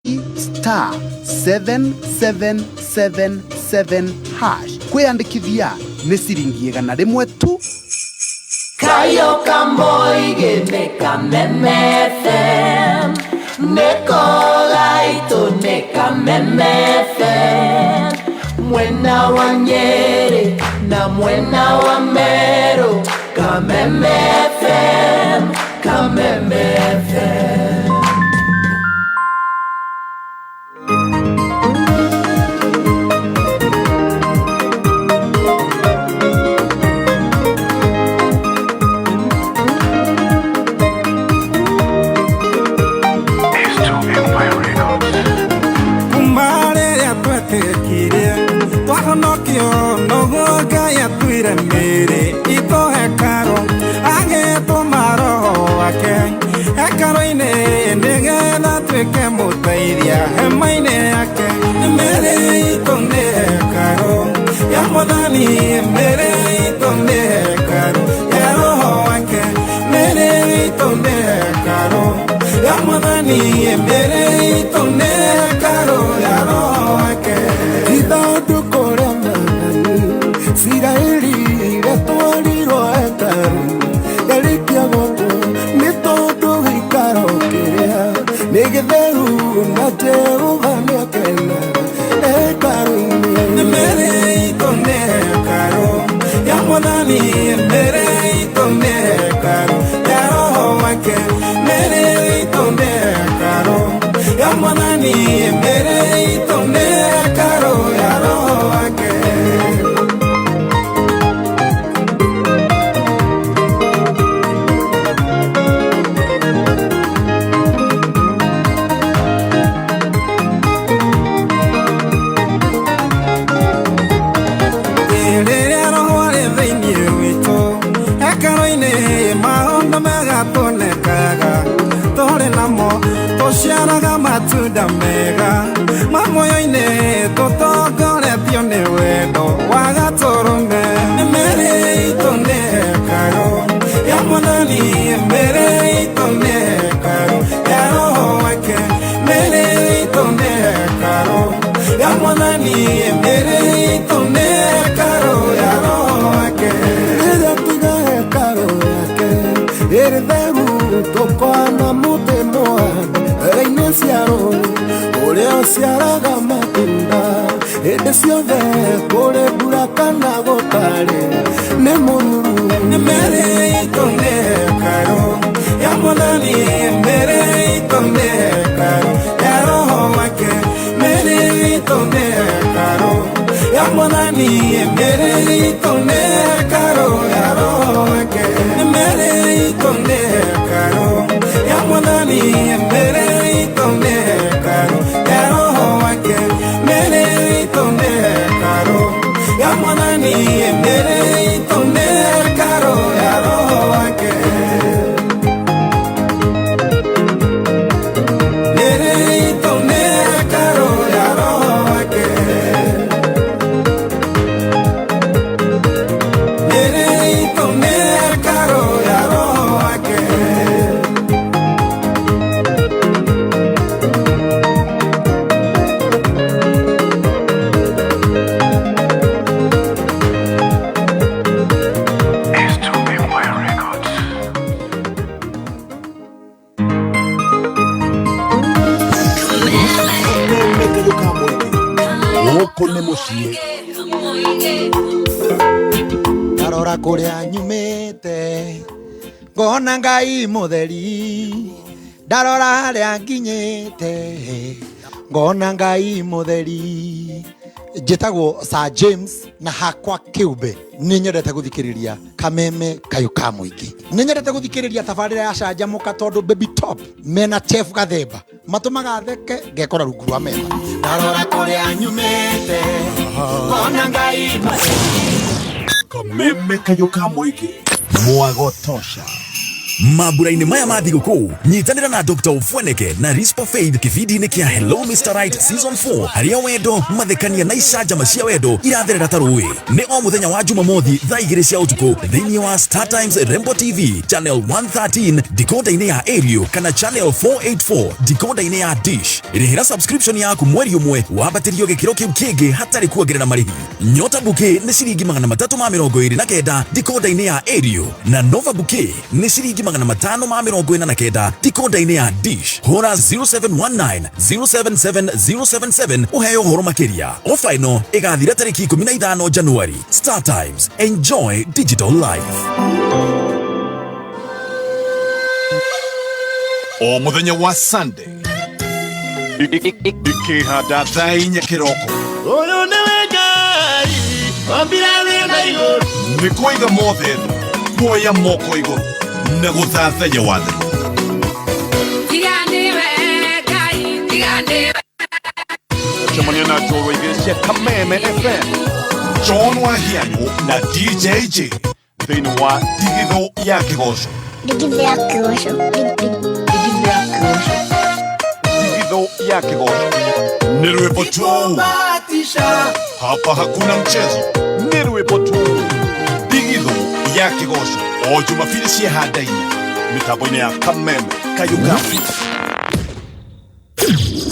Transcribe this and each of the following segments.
Star 7777 hash. Kwĩyandĩkithia nĩ ciringi 100 tu. Kayo Kamoige nĩ Kameme FM, nĩko gaitũ nĩ Kameme FM, mwena wa Nyeri na mwena wa Meru. Kameme FM, Kameme FM. Kuma rĩrĩa twetĩkirie twahonokio, noguo Ngai atuire mĩĩrĩ itũ hekarũ, agĩtũma Roho wake hekarũ-inĩ nĩgetha tuĩke mũteithia hema-inĩ yake. Mĩĩrĩ itũ nĩ hekarũ ya Mwathani, mĩĩrĩ itũ nĩ hekarũ ya Roho wake, mĩĩrĩ itũ nĩ hekarũ ya Mwathani, mĩĩrĩ itũ nĩ hekarũ ya Roho wake. Ithandũkũ rĩa Mwathani Isiraeli rĩatwarirwo hekarũ, rĩarĩkia gwakwo, nĩ tondũ gĩikaro kĩrĩa nĩ gĩtheru na Jehova nĩakenaga hekarũ-inĩ. Mĩĩrĩ itũ nĩ hekarũ ya Mwathani, mĩĩrĩ itũ nĩ hekarũ ya Roho wake, mĩĩrĩ itũ nĩ hekarũ ya Mwathani, mĩĩrĩ itũ nĩ hekarũ ya Roho wake. Rĩrĩa Roho arĩ thĩinĩ witũ hekarũ-inĩ, maũndũ mega tuonekaga tũrĩ namo, tũciaraga matunda mega ma muoyo-inĩ, tũtongoretio nĩ wendo wa Gatũrũme. Mĩĩrĩ itũ nĩ hekarũ ya Mwathani, mĩĩrĩ itũ nĩ hekarũ ya Roho wake, mĩĩrĩ itũ nĩ hekarũ ya Mwathani, mĩĩrĩ itũ nĩ hekarũ ya Roho wake. Rĩrĩa tũiga hekarũ yake ĩrĩ theru, tũkona mũtĩ mũhande mbere-inĩ cia rũũĩ ũrĩa ũciaraga matunda hĩndĩ ciothe, kũrĩ mbura kana gũtarĩ, nĩ mũruru. Mĩĩrĩ itũ nĩ hekarũ ya Mwathani, mĩĩrĩ itũ nĩ hekarũ ya Roho wake, mĩĩrĩ itũ nĩ hekarũ ya Mwathani, mĩĩrĩ itũ nĩ hekarũ ya Roho wake. Mĩĩrĩ itũ nĩ hekarũ ya Mwathani, mĩĩrĩ itũ nĩ hekarũ ya Roho wake, mĩĩrĩ itũ nĩ hekarũ ya Mwathani, mĩĩrĩ itũ nĩ hekarũ ya Roho wake. Mĩĩrĩ itũ nĩ hekarũ ya Roho wake. Mĩĩrĩ itũ nĩ hekarũ ya Roho wake. Kameme kayũ ka mũingĩ, gũkũ nĩ mũciĩ. Ndarora kũrĩa nyumĩte ngona Ngai mũtheri, ndarora harĩa nginyĩte ngona Ngai mũtheri. Njĩtagwo Sir James na hakwa kĩũmbe nĩ nyendete gũthikĩrĩria Kameme kayũ ka mũingĩ. Nĩ nyendete gũthikĩrĩria tabarĩra ya Canjamũka tondũ Baby Top mena Chef Gathemba matũmaga theke ngekora rungu rwa metha. Ndarora kũrĩa nyumĩte ngona Ngai mũtheri. Kameme kayũ ka mũingĩ, mwago tosha. Mambura-inĩ maya ma thigũkũ, nyitanĩra na Dr. Ofweneke na Rispa Faith kĩbindi-inĩ kĩa Hello Mr. Right Season 4, harĩa wendo, mathekania na icanjama cia wendo iratherera ta rũĩ. Nĩ o mũthenya wa Jumamothi thaa 2 cia ũtukũ thĩinĩ wa Star Times Rembo TV channel 113 decoder-inĩ ya Aerial kana channel 484 decoder-inĩ ya Dish. Rĩhĩra subscription yaku mweri ũmwe wambatĩrio gĩkĩro kĩu kĩngĩ hatarĩ kuongerera marĩhi. Nyota Bouquet nĩ ciringi 329 decoder-inĩ ya Aerial na Nova Bouquet nĩ ciringi 549 decoder-inĩ ya Dish. Hũra 0719 077 077 ũheo ũhoro makĩria. Ofa ĩno ĩgathira tarĩki 15 Januari. Star Times, enjoy digital life. O muthenya wa Sunday ikihanda thaa 4 kiroko. Ũyũ nĩwe Ngai ombire thĩ na igũrũ. Nĩ kũiga mothe thĩ, kuoya moko igũrũ na gũthathaiya wathani. Cemania na njorua igĩrĩ cia Kameme FM, John Wahianyũ na DJ J thĩinĩ wa Ndigithũ ya Kĩgoco. Ndigithũ ya Kĩgoco. Ndigithũ ya Kĩgoco. Ndigithũ ya Kĩgoco. Nĩ rwĩmbo tu. Hapa hakuna mchezo, nĩ rwĩmbo tu. Ndigithũ ya Kĩgoco o Jumapili cia handa inya mĩtambo-inĩ ya Kameme Kayukafi.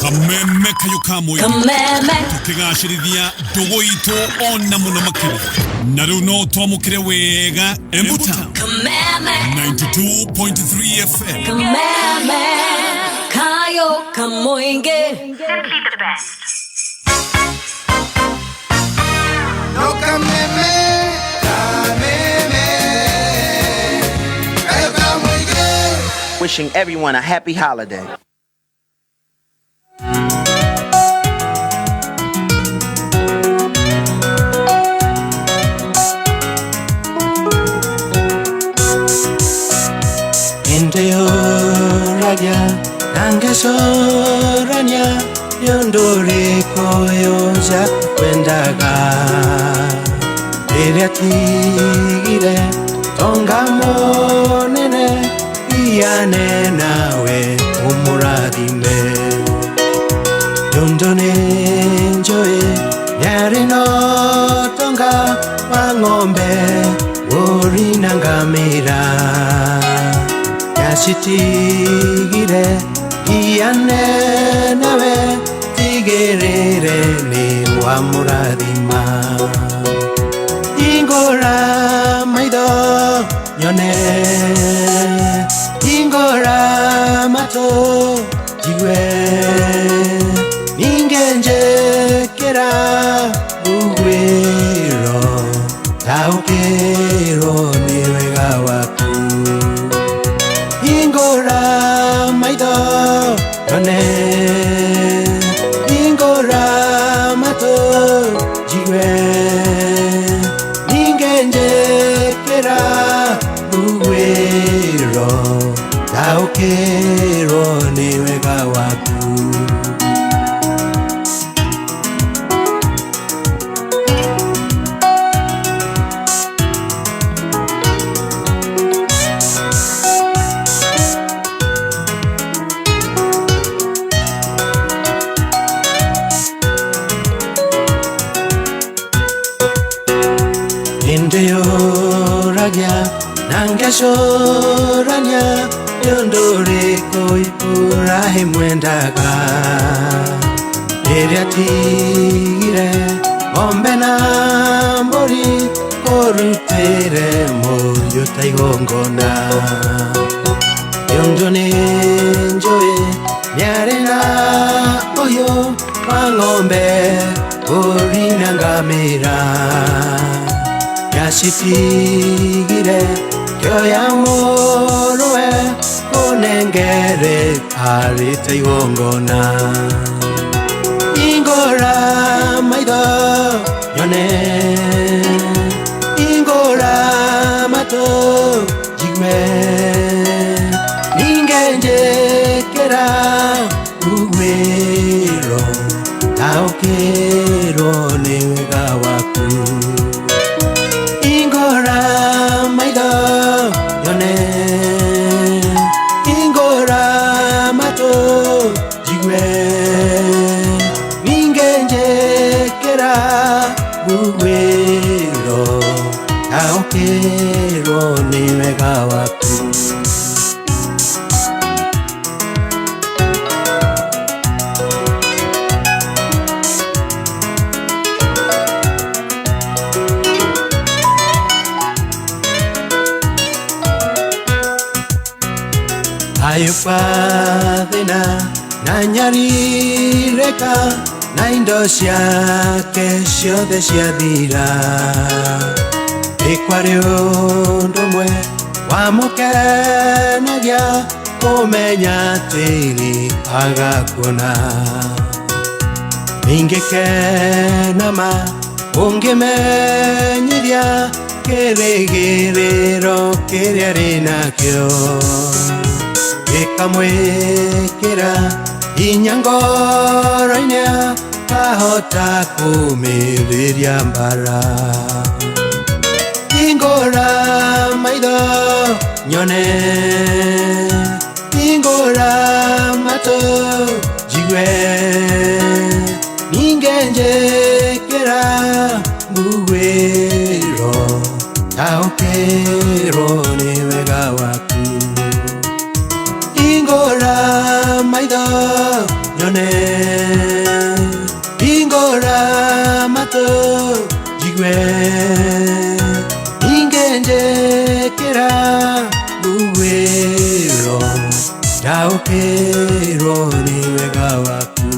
Kameme Kayukamwe. Kameme. Tukigacĩrithia ndũgũ itũ ona mũno makĩria. Na rĩu no twamũkĩre wega Embu Town. Kameme. 92.3 FM. Kameme Kayo Kamoinge. Simply the best. No Kameme, Kameme, Kayo Kamoinge. Wishing everyone a happy holiday. Ndeyoragia nangecorania nĩũndũ ũrĩkũ ũyũ njakwendaga rĩrĩa tigire tonga mũnene iane nawe ũmũrathime nĩũndũ nĩ njũĩ nĩarĩ na ũtonga wa ng'ombe mbũri na ngamĩra Citigire iane nawe tigirire ni wa mũrathima ingora maitho nyone ingora matũ njigue ningĩ njĩkĩra mbuguĩro taũkĩrwo nĩ wega waku Ingora maitho nyone ingora matũ njigue ningĩ njĩkĩra mbuguĩro taũkĩrwo nĩ wega waku. Ndeyoragia nangecorania nĩũndũ ũrĩkũ Iburahĩmu endaga rĩrĩa atigire ng'ombe na mbũri kũrutĩre mũriũ ta igongona nĩũndũ nĩ njũĩ nĩarĩ na ũhiũ wa ng'ombe mbũri na ngamĩra Citigire kĩoya mũrũwe kũnengere arĩ ta igongona ingora maitho nyone ingora matũ njigue ningĩ njĩkĩra mbuguĩro taũkĩrwo nĩ wega waku Ingora maitho nyone Thayũ kwa thĩna na nyarirĩka na indo ciake ciothe ciathira. Nĩ kwarĩ ũndũ ũmwe wamũkenagia kũmenya atĩ nĩ agakuona. Ningĩkena ma ũngĩmenyithia kĩrĩgĩrĩro kĩrĩa arĩ nakĩo. Gĩkamwĩkĩra hinya ngoro-inĩ akahota kũmĩrĩria mbara. Hingũra maitho nyone, hingũra matũ njigue, ningĩ njĩkĩra mbuguĩro taũkĩrwo nĩ wega waku. Hingũra maitho nyone, hingũra matũ njigue, ningĩ njĩkĩra mbuguĩro taũkĩrwo nĩ wega waku.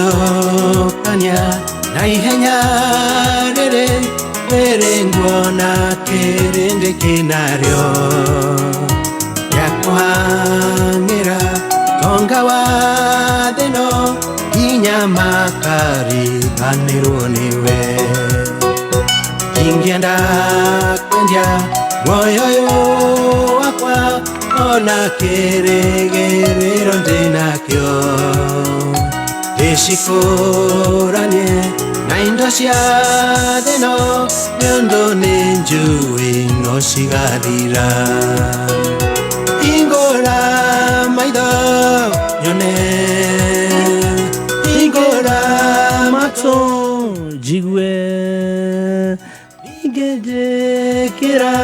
Ndigithũkania na ihenya rĩrĩ rĩrĩ nguona kĩrĩndĩ kĩnarĩo gĩa kũhang'ĩra tonga wa thĩno nginya makariganĩrwo nĩwe. Ingĩenda kwendia muoyo ũyũ wakwa ona kĩrĩgĩrĩro ndĩnakĩo. Ndĩcikũranie na indo cia thĩno nĩ ũndũ nĩ njũĩ no cigathira. Hingũra maitho nyone, hingũra matũ njigue, ningĩ njĩkĩra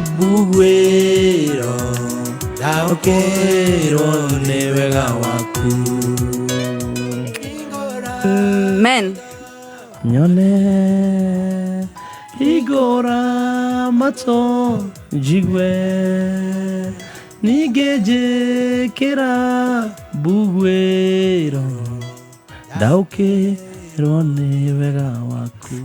mbuguĩro taũkĩrwo nĩ wega waku. Amen. Nyone hingũra matũ njigue, ningĩ njĩkĩra mbuguĩro ndaũkĩrwo nĩ wega waku.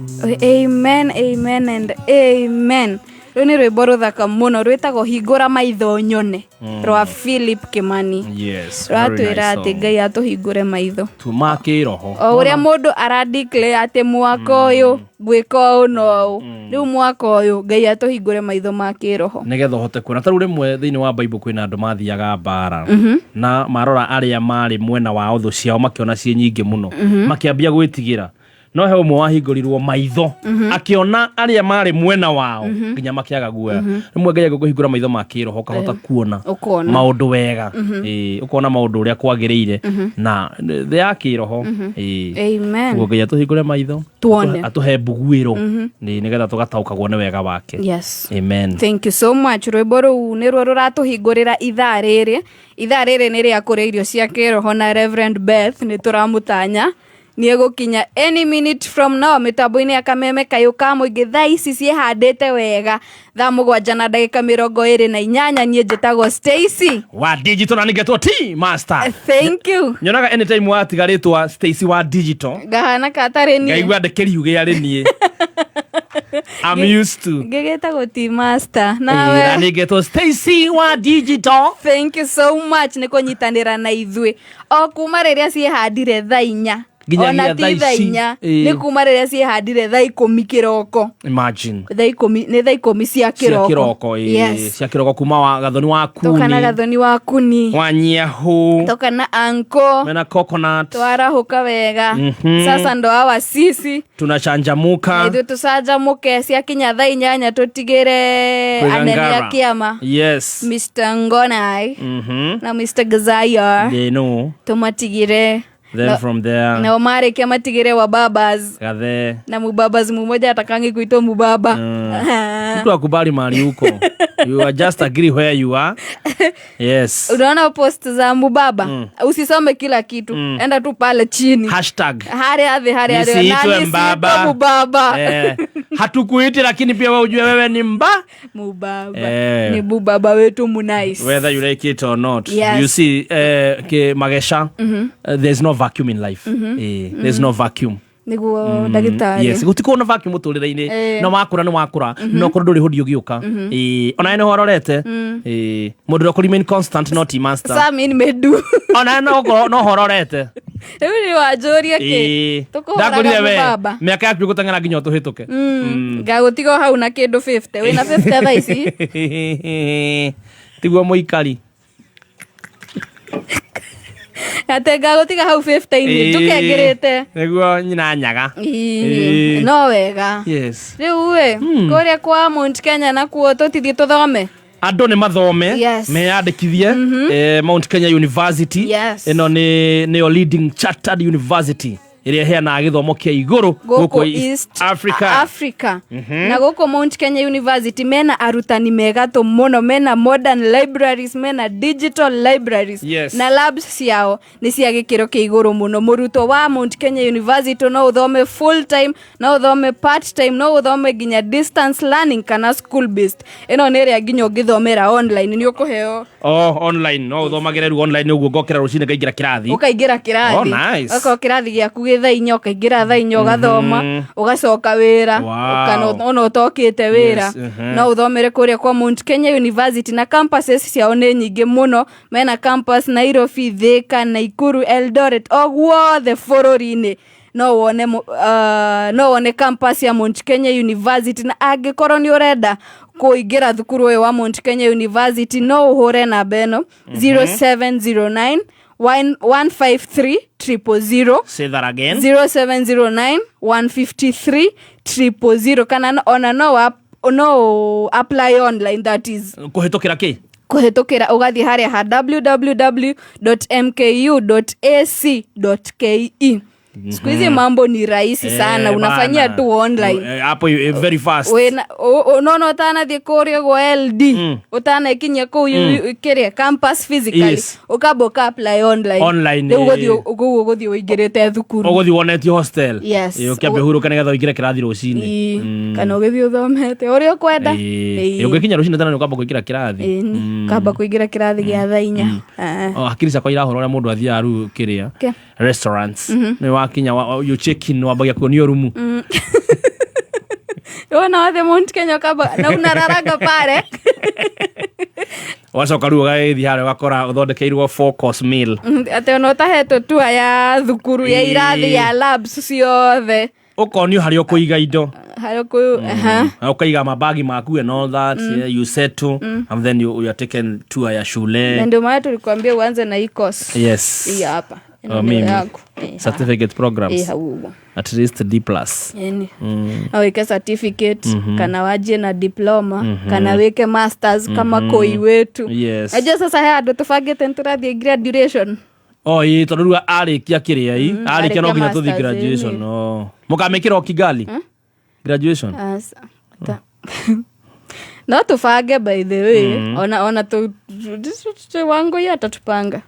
Amen, amen and amen. Rũu nĩ rwĩmbo rũthaka mũno rwĩtagwo Hingũra Maitho Nyone rwa Philip Kimani. Yes, very Rwatwĩra nice atĩ song. Ngai atũhingũre maitho. Tuma kĩroho. O ũrĩa mũndũ aradeclare atĩ mwaka ũyũ ngwĩka ũũ na ũũ, rĩu mwaka ũyũ Ngai atũhingũre maitho ma kĩroho. Nĩgetha ũhote kuona. Ta rĩu rĩmwe thĩinĩ wa Bible kwĩna andũ mathiaga mbara na marora arĩa marĩ mwena wa thũ ciao makĩona ciĩ nyingĩ mũno, makĩambia gwĩtigĩra. No he ũmwe wahingũrirwo maitho akĩona arĩa marĩ mwena wao nginya makĩaga guoya. Rĩmwe Ngai agĩkũhingũra maitho ma kĩroho ũkahota kuona Ũkona. maũndũ wega, ũkona maũndũ ũrĩa kwagĩrĩire na thĩ ya kĩroho. Amen. Ũguo Ngai atũhingũre maitho Tuone. atũhe mbuguĩro nĩgetha tũgataũkagwo nĩ wega wake. Yes. Amen. Thank you so much. Rwĩmbo rũu nĩruo rũratũhingũrĩra ithaa rĩrĩ. Ithaa rĩrĩ nĩ rĩa kũrĩa irio cia kĩroho na Reverend Beth nĩ tũramũtanya nĩ egũkinya any minute from now mĩtambo-inĩ ya Kameme Kayũ ka Mũingĩ. Thaa ici ciĩhandĩte wega, thaa 7:28. Niĩ njĩtagwo Stacy wa digital na nĩngetwo T Master. Thank you. Nyonaga anytime watiga rĩtwa Stacy wa digital ngahana katarĩ niĩ ngaigua ndĩkĩriuge arĩ niĩ. I'm used to. Ngĩgĩtagwo T Master Na nawe nĩngetwo Stacy wa digital. Thank you so much nĩ kũnyitanĩra na ithuĩ o kuma rĩrĩa ciĩhandire thaa 4 Nginyagia ona ti thaa thaa ici. 4 nĩ kuma rĩrĩa ciĩhandire thaa 10 kĩroko. Imagine. Thaa 10 nĩ thaa 10 cia Cia kĩroko. kĩroko, Yes. cia kĩroko kuma wa Gathoni wa Toka na Kuni Gathoni wa Kuni, wa Nyiahu toka na anko mena coconut twarahuka wega. Sasa ndo hawa sisi tunachanjamuka ithuĩ tũcanjamũke ciakinya thaa 8 tũtigĩre Kwĩgangara. anene a kĩama Yes. Mr. Ngonai na Mr. Gazaya They know. tũmatigĩre Then from there Nao marĩkia matigĩre wa babas gathe. Na mubabas mumoja atakangi kuitwo mubaba. Mtu akubali mahali huko, you are just agree where you are, yes. Unaona post za mubaba, usisome kila kitu, enda tu pale chini Hashtag harĩa thĩ harĩa thĩ, nisiitwe na nisiitwe mbaba. Mubaba. Eh, hatukuiti lakini pia wewe ujue wewe ni mba Mubaba. Eh. Ni mubaba wetu munice. Whether you like it or not. You see, ke magesha, there's no vacuum in life. Eh, there's no vacuum. Nĩguo ndagĩtarĩ. Yes, gũtikorwo na vacuum mũtũrĩre-inĩ. Eh. No wakũra nĩ wakũra, no korwo ndũrĩ hũndi ũgĩũka. Eh, onawe nĩ hororete. Eh, mũndũ ũrĩa ũkũ remain constant no ti master. Samin medu. Onawe no ũkorwo no hororete. Rĩu nĩ wanjũria kĩ Eh, tũkũhoraga ndakũrire we mubaba. mĩaka yaku ĩgũteng'era nginya ũtũhĩtũke. Ngagũtiga o hau na kĩndũ 50, wĩna 50 thaa ici. Tiguo mũikari. Atĩ ngagũtiga hau 50-inĩ tũkengĩrĩte. Nĩguo nyina nyaga. Ii, Ĩĩ. no wega. Yes. Rĩu ĩ kũrĩa kwa Mount Kenya nakuo tũtithiĩ tũthome. Andũ nĩ mathome, meyandĩkithie, Mount Kenya University. Ĩno nĩ nĩyo leading chartered university ĩrĩa ĩheanaga gĩthomo kĩa igũrũ gũkũ East Africa. Africa. Na gũkũ Mount Kenya University mena arutani megatũ mũno, mena modern libraries, mena digital libraries. Na labs ciao nĩ cia gĩkĩro kĩa igũrũ mũno. Mũrutwo wa Mount Kenya University no ũthome full time, no ũthome part time, no ũthome nginya distance learning kana school based. Ĩno nĩ ĩrĩa nginya ũngĩthomera online nĩ ũkũheo. Oh, online no ũthomagĩre rĩu online ũguo, ngokĩra rũcinĩ ngaingĩra kĩrathi. Ũkaingĩra kĩrathi. Oh, nice. Okorwo kĩrathi gĩaku gĩ 4:00, ũkaingĩra 4:00 ũgathoma, ũgacoka wĩra. Kana ona ũtokĩte wĩra, no ũthomere kũrĩa kwa Mount Kenya University. Na campuses ciao nĩ nyingĩ mũno, mena campus Nairobi, Thika, Naikuru, Eldoret, o guothe bũrũri-inĩ no wone no wone campus ya Mount Kenya University. Na angĩkorwo nĩ ũrenda kũingĩra thukuru ũyũ wa Mount Kenya University, no ũhũre namba ĩno, 0709 153 000. Say that again. 0709 153 000, kana ona no apply online, that is Kũhĩtũkĩra kĩ? Kũhĩtũkĩra ũgathiĩ harĩa ha www.mku.ac.ke. Siku hizi mambo ni rahisi sana, unafanyia Bana. tu online. Hapo very fast. Wĩna nona ũtanathiĩ kũrĩa gwa LD, ũtanekinyia kũu kĩrĩa campus physically, ũkamba ũka apply online. Online, Rĩu ũguo ũgũthiĩ ũingĩrĩte thukuru. Ũgũthiĩ wonetio hostel. Yes. Eh, ũkĩambe ũhurũke nĩgetha ũingĩre kĩrathi rũcinĩ. Ii, kana ũgĩthiĩ ũthomete ũrĩa ũkwenda. Ii. Ũngĩkinya rũcinĩ tena nĩ ũkamba kũingĩra kĩrathi. Ĩni, kamba kũingĩra kĩrathi gĩa 4:00. Ah. Oh, hakiri ciakwa irahũra ũrĩa mũndũ athiaga rĩu kĩrĩa Kĩ? restaurants, nĩ wakinya you check in, wambagia kuonio rumu. Wona wathe Mount Kenya ũkamba na unararanga pare. Wacoka rĩu ũgagĩthiĩ harĩa ũgakora ũthondekeirwo four course meal. Atĩ ona ũtahetwo tua ya thukuru ya irathi ya labs ciothe. Ũkonio harĩa ũkũiga indo. Harĩa ũkũ aha. Na ũkaiga mabagi maku and all that. Yeah, you settle and then you are taken tour ya shule. Na ndio maana tulikuambia uanze na hii course. Yes. Hii hapa. Ĩno Oh, nĩyo mimi. yaku. Eh, Certificate programs. Eh, hau ũguo. At least D plus. Yaani, no wike certificate, kana wajie na diploma, kana wike masters kama koi wetu. Najua sasa he andũ tũbangĩte nĩtũrathiĩ graduation. Oh, ĩ tondũ rĩu arĩkia kĩrĩa i arĩkia no arĩkia nginya tũthiĩ masters, graduation. ĩni. Oh. Mũkamĩkĩra o Kigali graduation. Asa, no tubange by the way, ona tu Wangui atatupanga.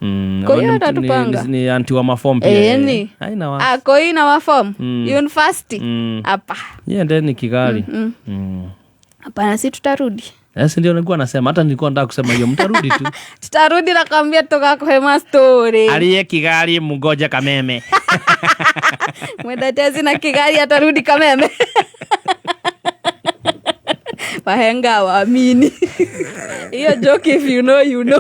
Koi atatupanga. Ni anti wa mafom pia. Ĩni. Haina wa. Ah, koi na mafom university hapa. Yeye ni Kigali. Hapana, si tutarudi. Yes, ndio nilikuwa nasema, hata nilikuwa nataka kusema hiyo mtarudi tu. Tutarudi nakwambia tukakuhe mastori. Aliye Kigali mgoja Kameme. Mwendatezi na Kigali atarudi Kameme. Wahenga waamini hiyo joke, if you know you know.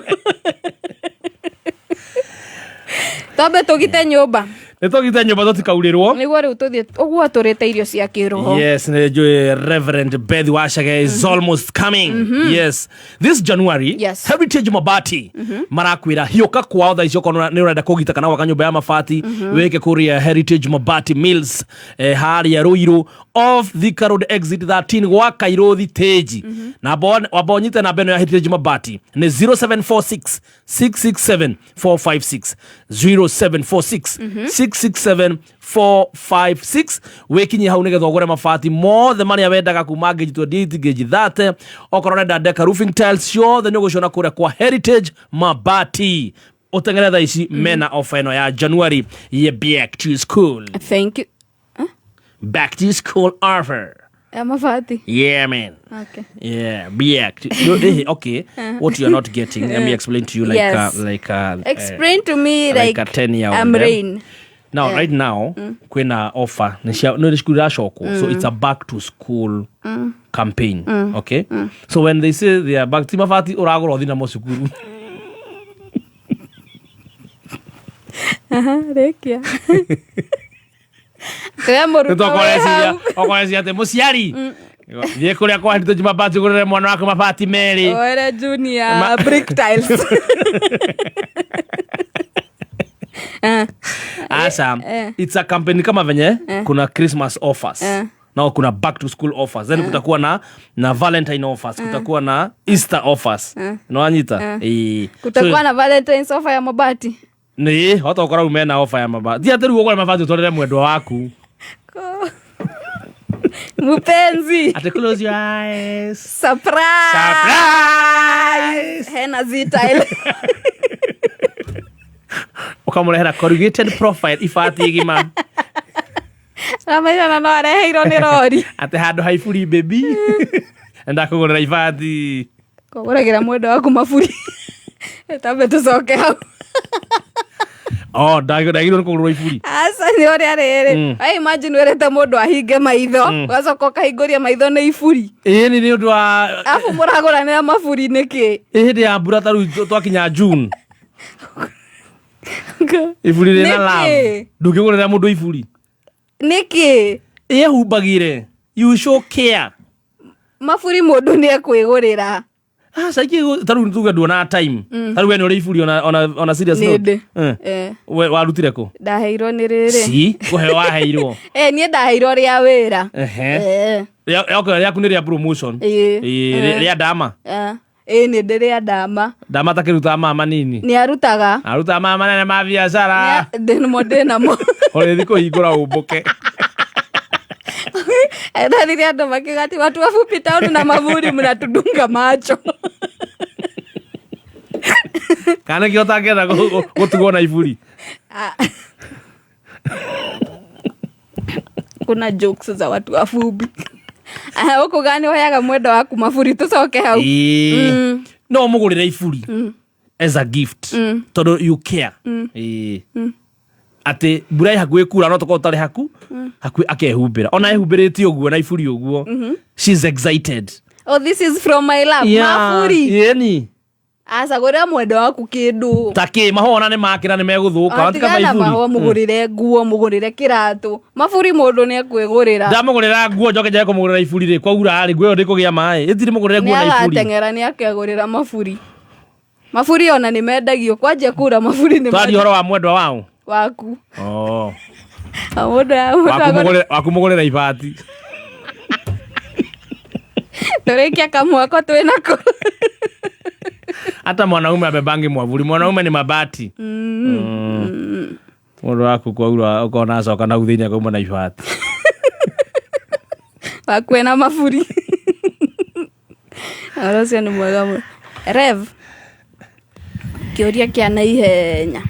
Twambe tũgite nyũmba. Nä tå gite nyå mba tå tikaurä rwo. Nĩguo rĩu tũthiĩ ũguo tũrĩte irio cia kĩroho. Yes, nä njå Reverend Beth Wachage is almost coming. Yes. This January, Yes. Heritage Mabati marakwĩra hiũka kwao thaa ici okorwo nĩ ũrenda kũgita kana gwaka nyũmba ya mabati, wĩke kũrĩa Heritage Mabati Mills, harĩa Ruiru off Thika Road exit 13 gwa Kairũ thitĩnji. Namba wamba ũnyite namba ĩno ya Heritage Mabati nĩ 0746 667 456, 0746 667 456. Wĩkinyie hau nĩgetha ũgũre mabati mothe marĩa wendaga kuma ngeji 28, ngeji 30, okorwo ũrenda deka, roofing tiles, ciothe nĩ ũgũciona kũrĩa kwa Heritage Mabati. Ũteng'ere thaa ici, mena ofa ĩno ya January ya back to school. Thank you. Back to school offer. Ya mabati. Yeah, man. Okay. Yeah, back to, no, okay, what you are not getting, let me explain to you like Yes. like Explain to me like like, a 10-year-old, I'm eh? rain. Now, Yeah. right now kwina offer nĩ nĩ cukuru iracokwo, so it's a back to school campaign. Okay, so when they say they are back, ti mabati ũragũra ũthiĩ namo cukuru. Aha, rĩkia. Tũhe mũrutwo wĩ hau. Okoreciria atĩ mũciari thiĩ kũrĩa kwa Heritage Mabati ũgũrĩre mwana waku mabati merĩ. Oere junior brick tiles. Asa, eh. it's a campaign kama venye kuna Christmas offers. Eh. Now kuna back to school offers, then kutakuwa na Valentine offers, kutakuwa na Easter offers. Nĩwanyita? Ĩĩ. Kutakuwa So, na Valentine's offer ya mabati. Nĩ hota ũkora rĩu mena ofa ya mabati, ti atĩ rĩu ũgũre mabati ũtwarĩre mwendwa waku. Mpenzi. Atĩ close your eyes. Surprise. Surprise! Hena zitile. Ũkamũrehera corrugated profile ibati igima. Ramaithana no areheirwo nĩ rori. Atĩ handũ ha iburi, baby, ndakũgũrĩra ibati. Kũgũragĩra mwendwa waku maburi. Tambe tũcoke hau. Oh, ndagĩrĩirwo nĩ kũgũrĩrwo iburi. Aca, nĩ ũrĩa rĩrĩ. I imagine wĩrĩte mũndũ ahinge maitho, ũgacoka ũkahingũria maitho nĩ iburi. Ĩĩ, nĩ ũndũ wa Arabu mũragũranĩra maburi nĩkĩ? Ĩ hĩndĩ ya mbura ta rĩu twakinya June, iburi rĩna Nĩkĩ? love, ndũngĩgũrĩra mũndũ iburi. Nĩkĩ? Ĩhumbagire, you show care. Maburi mũndũ nĩ ekwĩgũrĩra. Aca, ikĩ ta rĩu tuge nduonaga time, ta rĩu we nĩ ũrĩ iburi ona serious Nĩ note? ndĩ. Eh. Eh. We warutire kũ? Ndaheirwo nĩ rĩrĩ. Si kũheo waheirwo? Eh, niĩ ndaheirwo rĩa wĩra. Ehe. Eh. Okay, rĩaku nĩ rĩa promotion. Ĩĩ. Ĩĩ, Eh. rĩa ndama. Eh. Ĩĩ, nĩ ndĩ rĩa ndama. Ndama takĩrutaga mama nini. Nĩ arutaga. Arutaga mama manene ma biacara. Ndĩnamo ndĩnamo. Ũrĩthi kũhingũra ũmbũke. Ndarire andũ makiuga ati watu wafupi town na maburi mnatudunga macho. Kana nĩkĩo ũtangĩenda gũtugwo na iburi. Ah. Kuna jokes za watu wafupi. Aha, ũkuga nĩ ũheaga mwendwa waku maburi, tũcoke hau. Ĩĩ. No ũmũgũrĩre iburi as a gift tondũ you care. Ĩĩ. Atĩ mbura ĩ hakuhĩ kura, no tũkorwo tũtarĩ hakuhĩ, akehumbĩra ona ehumbĩrĩte ũguo na iburi ũguo, she's excited. Oh, this is from my love. Maburi. Ĩni. Aca, gũrĩra mwendwa waku kĩndũ. Ta kĩ? Mahũa ona nĩ makĩra nĩ megũthũka. Tigana Watika mahũa, mũgũrĩre nguo, mũgũrĩre kĩratũ. Maburi mũndũ nĩ ekwĩgũrĩra. Ndamũgũrĩra nguo njoke njage kũmũgũrĩra iburi rĩ, kwaura rĩ, nguo ĩyo ndĩkũgĩa maĩ, ĩtirĩ mũgũrĩre Nĩ nguo na iburi. agateng'era nĩ akegũrĩra maburi. Maburi ona nĩ mendagio kwanjia kura, maburi nĩ Twaria mendagio. ũhoro wa mwendwa wao. Waku. Oh. Mũndũ mũndũ Wakumũgũrĩra ibati. Tũrĩkia kamwako twĩnako. Hata mwanaume abebangi mwavuli, mwanaume ni mabati. Mũndũ waku kwaura ũkona acoka nau thĩinĩ akauma na ibati. Waku ena maburi. Ũhoro ũcio nĩ mwega mũno. Rev, kĩũria kĩa naihenya.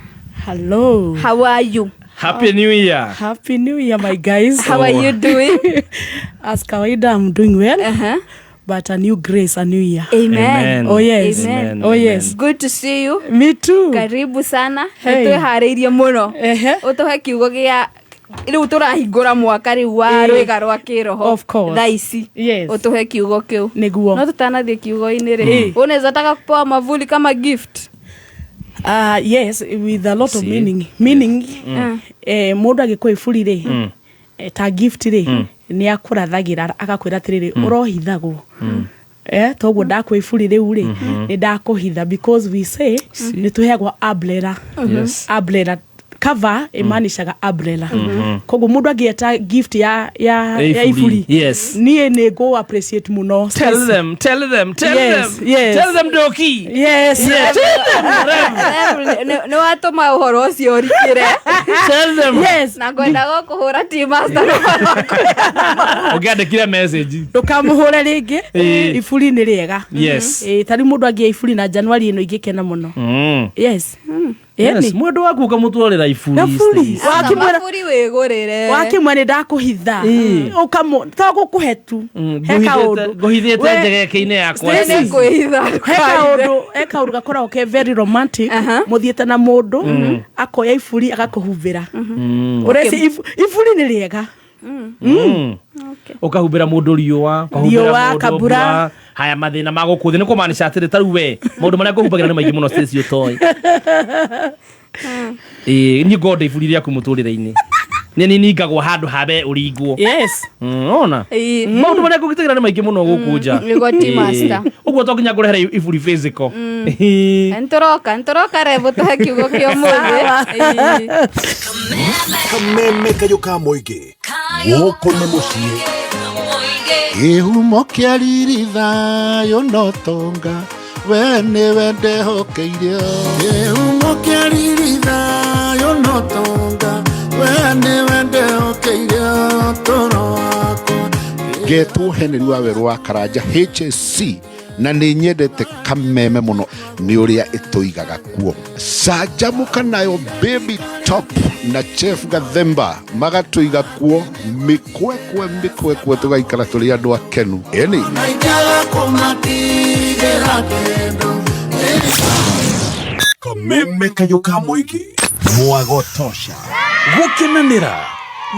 Hello. How are you? Happy New Year. Happy New Year, my guys. How are you doing? As kawaida, I'm doing well. But a new grace, a new year. Amen. Amen. Oh, yes. Amen. Oh, yes. Good to see you. Me too. Karibu sana. Hey. Nĩ twĩharĩirie mũno. Ehe. Ũtũhe kiugo gĩa rĩu tũrahingũra mwaka rĩu wa Eh. rwĩga rwa kĩroho. Of course. Thaa ici. Yes. Ũtũhe kiugo kĩu. Nĩguo. No tũtanathiĩ kiugo-inĩ rĩ, Mm. unaweza taka kupewa mavuli kama gift? Yes, with a lot of See? meaning. Meaning, mũndũ agĩkũhe iburi rĩ, ta gift rĩ, nĩ akũrathagĩra agakwĩra atĩrĩrĩ, ũrohithagwo. Toguo ndakũhe iburi rĩu rĩ, nĩ ndakũhitha because we say nĩ tũheagwo umbrella. Yes. Umbrella cover ĩmaanishaga umbrella. Koguo mũndũ angĩeta gift ya ya Ya ya iburi. iburi, Yes. niĩ nĩ ngũ appreciate mũno. Tell Stacy. them, tell them, tell Yes, them. yes. Tell them, Doki. Yes. Yeah, tell them, Rev. Nä watå ma å horo å cio å rikä re. Tell them. Yes. Na ngwendaga å kå hå ra master. Ũngĩandĩkire message. Ndũkamũhũre rĩngĩ. Ĩĩ. Iburi nĩ rĩega. Yes. Ĩĩ, ta rĩu mũndũ angĩoya iburi na January ĩno ingĩkena mũno. Yes. Yes, Ĩni. mwendwa waku ũkamũtwarĩra iburi. Iburi. Stacy. Wakĩmwĩra Maburi wä gå rä re. wakĩmwe nĩ ndakũhitha. Ĩĩ. Ũkamũ to gũkũhe tu. He kaũndũ. Ngũhithĩte njegeke-inĩ yakwa. Stacy. Nĩ kwĩhitha. He kaũndũ gakoragwo ke very romantic. Mũthiĩte na mũndũ akoya iburi agakũhumbĩra. Ũreci iburi nĩ rĩega. Ũkahumbĩra mũndũ riũa, ũkahumbĩra Riũa, mũndũ kabura. mbura. Haya mathĩna ma gũkũ thĩ nĩ kũmaanisha atĩrĩ ta rĩu we maũndũ marĩa ngũhumbagĩra nĩ maingĩ mũno Stacy ũtoĩ. Ĩĩ, niĩ ngorwo ndĩ iburi rĩaku mũtũrĩre-inĩ. Nĩ niĩ ningagwo handũ habe ũringwo. Yes. Ona maũndũ marĩa ngũgitagĩra nĩ maingĩ mũno gũkũ nja. Nĩguo ti master. Ũguo to nginya ngũrehere iburi physical. Ĩĩ. Nä tå roka revo tå he kiugo kä å må thä. Kameme kayũ ka mũingĩ gũkũ nĩ mũciĩ. Kĩhumo kĩa riri thayũ no tonga we nĩwe ndehokeire. Kĩhumo kĩa riri thayũ no tonga we nĩwe ndehokeire ũtũũro wakwa. Ngetwo Henry wa Werũ wa Karanja HSC na nĩ nyendete Kameme mũno nĩ ũrĩa ĩtũigaga kuo. Canjamũka nayo Baby Top na Chef Gathemba magatũiga kuo mĩkwekwe mĩkwekwe tũgaikara tũrĩ andũ akenu. Ĩni. Naingiaga kũmatigĩra kĩndũ. Kameme kayũ ka mũingĩ mwagotosha. Gũkenanĩra,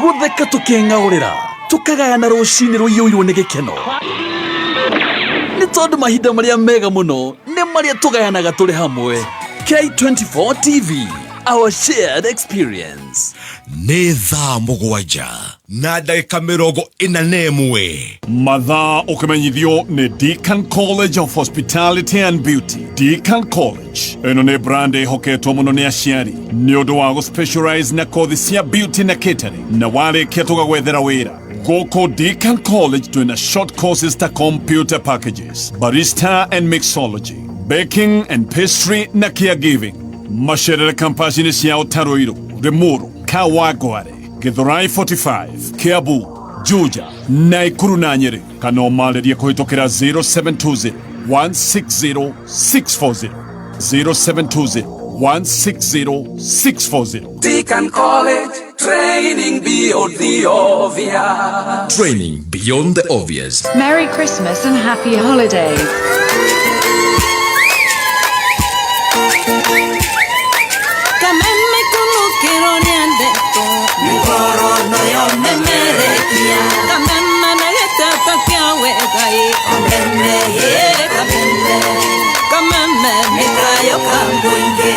gũtheka, tũkeng'aũrĩra, tũkagayana rũcinĩ rũiyũirwo nĩ gĩkeno, nĩ tondũ mahinda marĩa mega mũno nĩ marĩa tũgayanaga tũrĩ hamwe. K24 TV, our shared experience. Nĩ thaa 7:41. Mathaa ũkĩmenyithio nĩ Deacon College of Hospitality and Beauty. Deacon College ĩno nĩ brand ĩhoketwo mũno nĩ aciari nĩ ũndũ wa gũspecialize na kothi cia beauty na catering, na warĩkia tũgagwethera wĩra gũkũ Deacon College. Twĩna short courses ta computer packages, barista and mixology, baking and pastry na caregiving. Macerere kampasi-inĩ ciao ta Ruiru, Limuru, Kawangware, Githurai 45, Kiambu, Juja, Naikuru na Nyeri, kana ũmarĩrie kũhĩtũkĩra 0720 160 640, 0720 160 640. Deacon College, training beyond the obvious. Training beyond the obvious. Merry Christmas and Happy Holidays. Kameme kulukiro nĩendetwo mĩgoro noyo memerekia kameme na gĩteto kĩa wega ĩ kameme ĩ kameme kameme nĩ kayũ ka mũingĩ.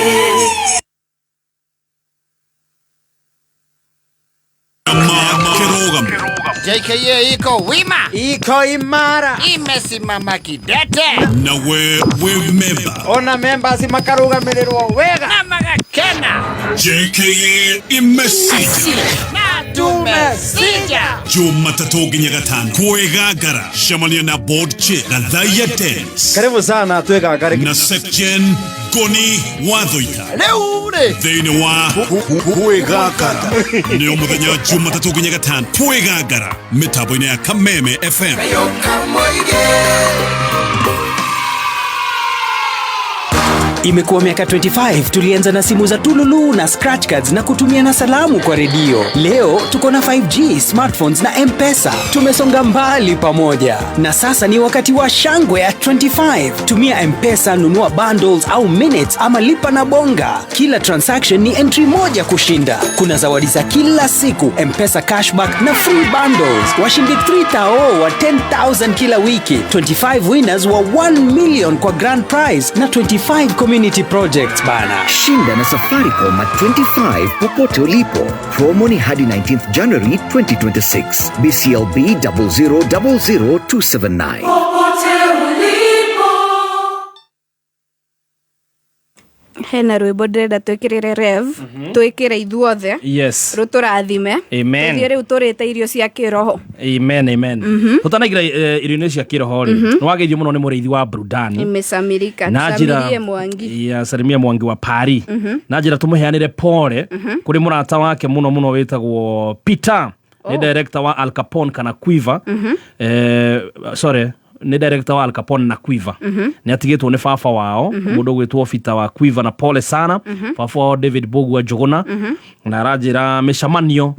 JKA iko wima, iko imara, imesimama kidete. Nawe wĩ member. Ona members makarugamĩrĩrwo wega na magakena. JKA imesija na tumesija. Jumatatũ nginya gatano kwĩgangara cemania na board chair Gathaia Dennis. Karibu sana twĩgangare. Na Secgen Ngoni Wathoika rĩu rĩ thĩinĩ wa kwĩgangara nĩ o mũthenya Jumatatũ nginya gatano kwĩgangara mĩtambo-inĩ ya Kameme FM. Imekuwa miaka 25. Tulianza na simu za tululu na scratch cards na kutumia na salamu kwa redio. Leo tuko na 5G, smartphones na M-Pesa. Tumesonga mbali pamoja. Na sasa ni wakati wa shangwe ya 25. Tumia M-Pesa, nunua bundles au minutes ama lipa na Bonga. Kila transaction ni entry moja kushinda. Kuna zawadi za kila siku, M-Pesa cashback na free bundles. Washindi 3000 wa 10,000 kila wiki. 25 winners wa 1 million kwa grand prize na 25 community community projects bana. Shinda na Safaricom at 25 popote ulipo. Promo ni hadi 19th January 2026. BCLB 0000279. Hena rwĩmbo ndĩrenda twĩkĩrĩre Rev, twĩkĩre ithuothe. Yes. Rũtũrathime. Amen. Tũthiĩ rĩu tũrĩte irio cia kĩroho. Amen, amen. Tũtanaingĩra irio-inĩ cia kĩroho rĩ, nĩ wageithio mũno nĩ mũrĩithi wa Brudani Imesamirika. Na njĩra- Samirie Mwangi. ya Salimia Mwangi wa Paris. Na njĩra tũmũheanĩre pole kũrĩ mũrata wake mũno mũno wĩtagwo Peter, nĩ director wa Al Capone kana Quiver. Sorry, nĩ director wa Al Capone na Quiver. Nĩ atigĩtwo nĩ baba wao, mũndũ ũgwĩtwo Peter wa Quiver, na pole sana baba wao David Bogua Njũgũna. Na aranjĩra mĩcemanio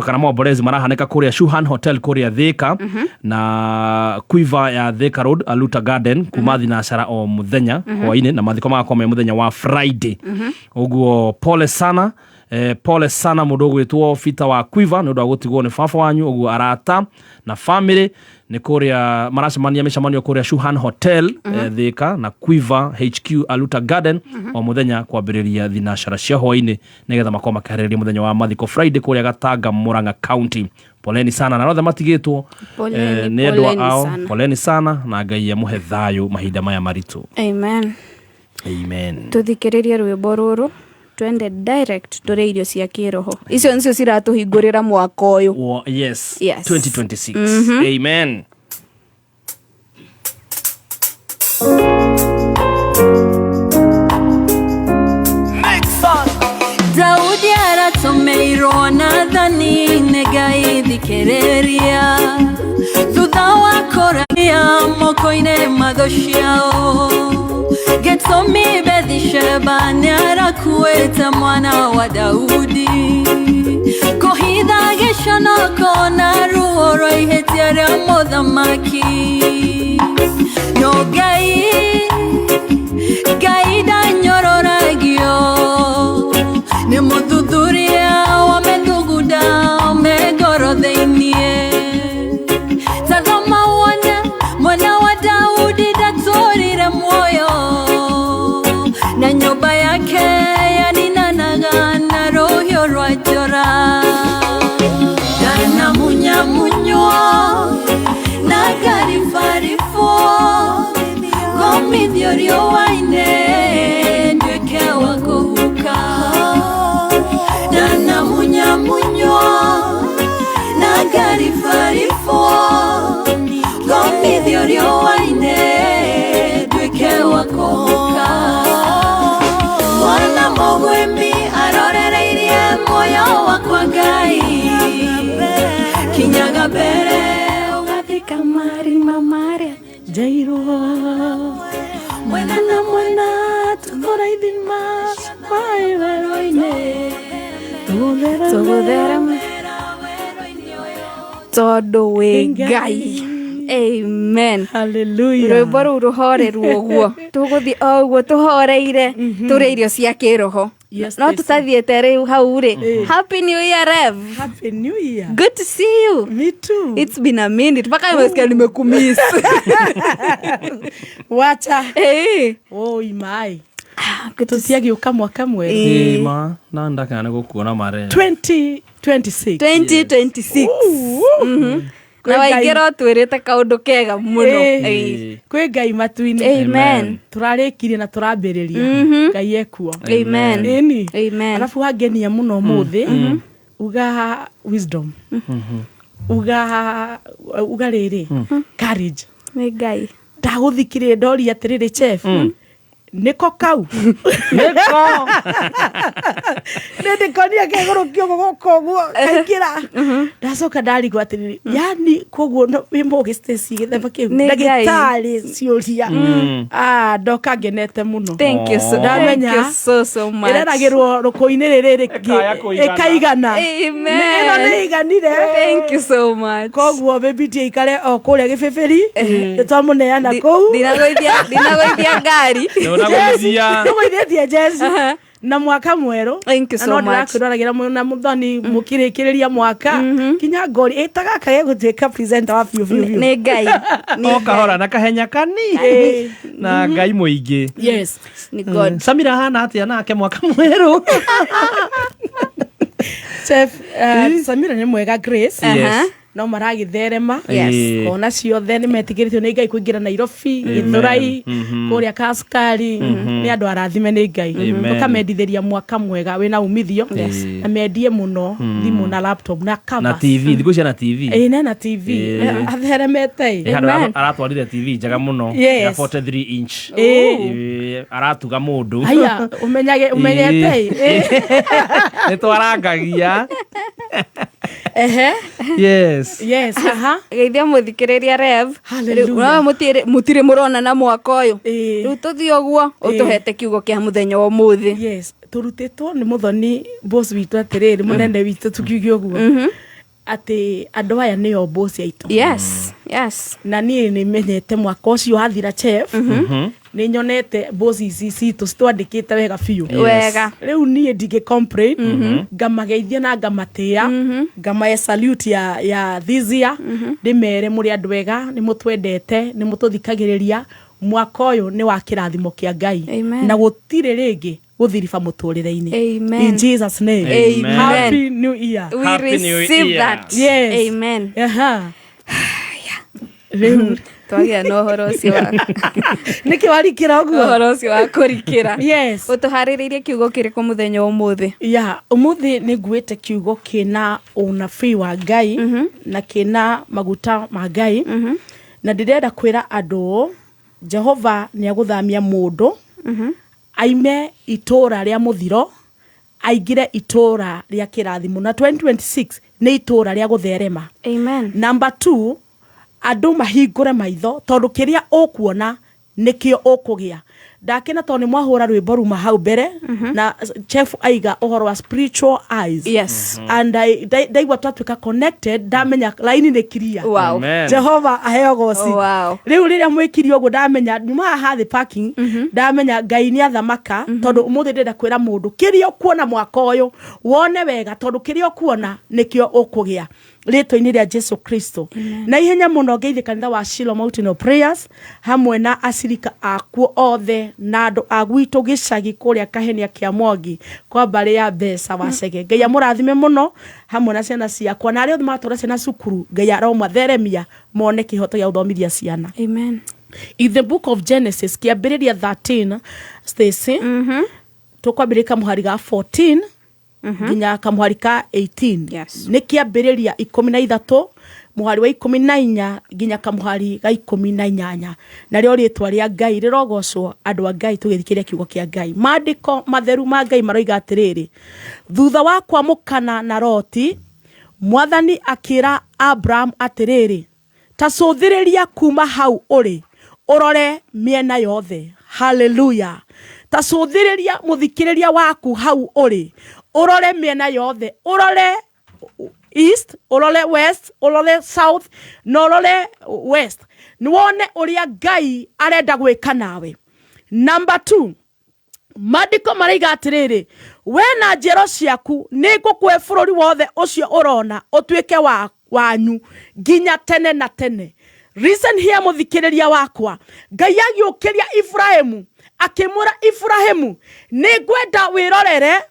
kana maombolezi marahanĩka kũrĩa Shuhan Hotel kũrĩa Thika, na Quiver ya Thika Road Aluta Garden, kuma thinacara o mũthenya hwainĩ, na mathiko magakorwo me mũthenya wa Friday. Ũguo pole sana, pole sana mũndũ ũgwĩtwo Peter wa Quiver nĩ ũndũ wa gũtigwo nĩ baba wanyu. Ũguo arata na family nĩ kũrĩa maracemania mĩcemanio kũrĩa Shuhan Hotel, Thika, na Quiver HQ Aluta Garden o mũthenya kwambĩrĩria thinacara cia hwainĩ, nĩgetha makorwo makĩharĩrĩria mũthenya wa mathiko Friday kũrĩa Gatanga, Murang'a County. Poleni sana na othe matigĩtwo Poleni, nĩ endwa poleni ao. sana. Poleni sana, na Ngai amũhe thayũ mahinda maya maritũ. Amen. Amen. Tũthikĩrĩrie rwĩmbo rũrũ, twende direct tũrĩe irio cia kĩroho. Icio nĩcio ciratũhingũrĩra mwaka ũyũ. Yes. Yes. 2026. Amen. Daudi aratũmĩirwo Nathani nĩ Ngai thikĩrĩria, thutha wa kũragia moko-inĩ mathũ ciao. Gĩtũmi Bethisheba nĩarakuĩte mwana wa Daudi, kũhitha gĩconoko na ruo rwa ihĩtia rĩa mũthamaki. No Ngai, Ngai ndanyororagio nĩ mũthuthuria wa methugunda me ngoro thĩiniĩ. Ta thoma wone mwana wa Daudi ndatũrire muoyo, na nyũmba yake yaninanaga na rũhiũ rwa njora. Ndanamunyamunywo na ngaribaribwo, ngomithio riũa-inĩ nduĩke wa kũhuka. Ndanamunyamunywo na ngaribaribwo, ngomithio riũa-inĩ nduĩke wa kũhuka. Mwana mũgwĩmi arorereirie muoyo wakwa Ngai, kinyaga mbere ũgathika marima marĩa njairwo. Mwena na mwena tũthũra ithima maĩ werũ-inĩ, tũgũthereme tondũ wĩ Ngai. Amen. Hallelujah. Rwĩmbo rũu rũhoreru ũguo tũgũthiĩ o ũguo tũhoreire tũrĩe irio cia kĩroho. Yes, no Stacy. Tũtathiĩte rĩu hau rĩ. Happy New Year, Rev. Happy New Year. Good to see you. Me too. It's been a minute, mpaka nimesikia nimekumiss. Wacha. Hey. Oi mai. Good to Tũtiagĩũka mwaka mwerũ. Ĩ, ma na ndakana nĩ gũkuona mare. 2026. 2026. Na Kwĩ Ngai- waingĩra ũtwĩrĩte kaũndũ kega mũno. Ĩ. Ĩ. Kwĩ Ngai matu-inĩ. Amen. Tũrarĩkirie na tũrambĩrĩria. Ngai ekuo. Amen. Ĩni. Amen. Arabu wangenia mũno ũmũthĩ, uga wisdom, uga uga rĩrĩ courage. Nĩ Ngai. Ndagũthikĩrĩria ndoria atĩrĩrĩ, chef, nĩko kau Nĩko. Nĩ ndĩkonia kegũrũkio gũgũka ũguo kaingĩra, ndacoka ndarigwo atĩrĩrĩ, yani koguo wĩ mũgĩ Stacy gĩthemba kĩu. Nĩ Ngai. Ndagĩtarĩ ciũria. Ah, ndoka ngenete mũno. Thank you so, thank Ndamenya you so so much. ĩreragĩrwo rũkũ-inĩ rĩrĩ Ĩkaya rĩngĩ kũigana. ĩkaigana. Amen. Ĩno nĩ iganire. Thank you so much. Koguo bĩbiti aikare o kũrĩa gĩbĩbĩri nĩ twamũneana kũu. Ndinagũithia ngari. Ndũnagũithia. Ndũgũithĩtie jezi. Na mwaka mwerũ. Thank you Na so no much. ndĩrakwĩroragĩra na mũthoni mũkĩrĩkĩrĩria mwaka kinya ngori ĩta gaka gegũtuĩka presenter wa biũ biũ biũ. Nĩ Ngai. O kahora na kahenya kani Ĩĩ. na Ngai mũingĩ. Yes. Nĩ God. Samira hana atĩa nake mwaka mwerũ? Chef, Samira nĩ mwega Grace. Yes. Aha. No maragĩtherema. Yes. Kona ciothe nĩ metĩkĩrĩtio nĩ Ngai kũingĩra Nairobi, Amen. Gĩthũrai, kũrĩa Kaskari. Nĩ andũ arathime nĩ Ngai. Amen. Tũkamendithĩria mwaka mwega wĩna umithio. Yes. Na mendie mũno thimũ na laptop na Na covers. TV, thikũ ici na TV. Ĩĩ nena TV. Ĩĩ. Atheremete. Ĩ, handũ aratwarire TV njega mũno Yes. ya 43 inch. Ĩĩ. Ĩ, aratuga mũndũ. Aya, ũmenyage ũmenyete. Ĩĩ. Nĩ twarangagia. Ehe. Yes. Yes, aha. Geithia mũthikĩrĩria Rev. Hallelujah. Rĩu, no mũtirĩ mũrona na mwaka ũyũ. Rĩu tũthiĩ ũguo Ĩĩ. ũtũhete kiugo kĩa mũthenya wa ũmũthĩ. Yes, tũrutĩtwo nĩ mũthoni boss witũ atĩrĩrĩ mũnene witũ tukiuge ũguo atĩ andũ aya nĩo boss aitũ. Yes, yes. Na niĩ nĩ menyete mwaka ũcio wathira chef nĩ nyonete boss ici citũ citwandĩkĩte wega biũ. Yes. Wega. Rĩu niĩ ndingĩ complain ngamageithia na ngamatĩa ngamahe salute ya this year ndĩmere mũrĩ andũ ega nĩ mũtwendete nĩ mũtũthikagĩrĩria mwaka ũyũ nĩ wa kĩrathimo kĩa Ngai. Amen. Na gũtirĩ rĩngĩ gũthiriba mũtũrĩre-inĩ. Amen. In Jesus name. Amen. Happy New Year. We Happy New receive Year. that. Yes. Amen. Aha. Rĩu Twagĩa na ũhoro ũcio wa nĩkĩ warikĩra ũguo? Ũhoro ũcio wa kũrikĩra. Yes. Ũtũharĩrĩirie kiugo kĩrĩkũ mũthenya wa ũmũthĩ? Ya, ũmũthĩ nĩ nguĩte kiugo kĩna ũnabii wa Ngai na kĩna maguta ma Ngai na ndĩrenda kwĩra andũ ũũ, Jehova nĩ agũthamia mũndũ aime itũra rĩa mũthiro aingĩre itũra rĩa kĩrathimo na 2026 nĩ itũra rĩa gũtherema. Amen. Number 2, andũ mahingũre maitho tondũ kĩrĩa ũkuona nĩkĩo ũkũgĩa. Ndakena tondũ nĩ mwahũra rwĩmbo ruma hau mbere na chef aiga ũhoro wa spiritual eyes. Yes. And I ndaigua twatuĩka connected ndamenya laini nĩ clear. Wow. Amen. Jehova aheo goci. Wow. Rĩu rĩrĩa mwĩkire ũguo ndamenya nyuma haha thĩ parking ndamenya Ngai nĩ athamaka tondũ ũmũthĩ ndĩrenda kwĩra mũndũ kĩrĩa ũkuona mwaka ũyũ wone wega tondũ kĩrĩa ũkuona nĩkĩo ũkũgĩa rĩtwa-inĩ rĩa Jesu Kristo. Na ihenya mũno ngeithie kanitha wa Shiloh Mountain of Prayers hamwe na acirika akuo othe na andũ a gwitũ gĩcagi kũrĩa Kahenia kĩa Mwangi kwa mbarĩ ya mbeca wacege. Ngai amũrathime mũno hamwe na ciana ciakwa na arĩa othe maratwara ciana cukuru Ngai aromatheremia mone kĩhoto gĩa gũthomithia ciana. Amen. In the book of Genesis kĩambĩrĩria 13 Stacy tũkwambĩrĩria kamũhari ga 14 nginya kamũhari ka 18. Yes. Nĩ kĩambĩrĩria 13 mũhari wa 14 nginya kamũhari ga 18 narĩo rĩtwa rĩa Ngai rĩrogocwo andũ a Ngai tũgĩthikĩrĩria kiugo kĩa Ngai. Maandĩko matheru ma Ngai maroiga atĩrĩrĩ, thutha wa kwamũkana na Loti mwathani akĩra Abraham atĩrĩrĩ, ta cũthĩrĩria kuma hau ũrĩ ũrore mĩena yothe. Hallelujah. Ta cũthĩrĩria mũthikĩrĩria waku hau ũrĩ ũrore mĩena yothe, ũrore east, ũrore west, ũrore south na ũrore west, nĩwone ũrĩa Ngai arenda gwĩka nawe. Number 2, maandĩko maraiga atĩrĩrĩ, we na njiaro ciaku nĩ ngũkũhe bũrũri wothe ũcio ũrona ũtuĩke wa wanyu nginya tene na tene. Listen here mũthikĩrĩria wakwa, Ngai agĩũkĩria Ibrahimu akĩmwĩra Ibrahimu nĩ ngwenda wĩrorere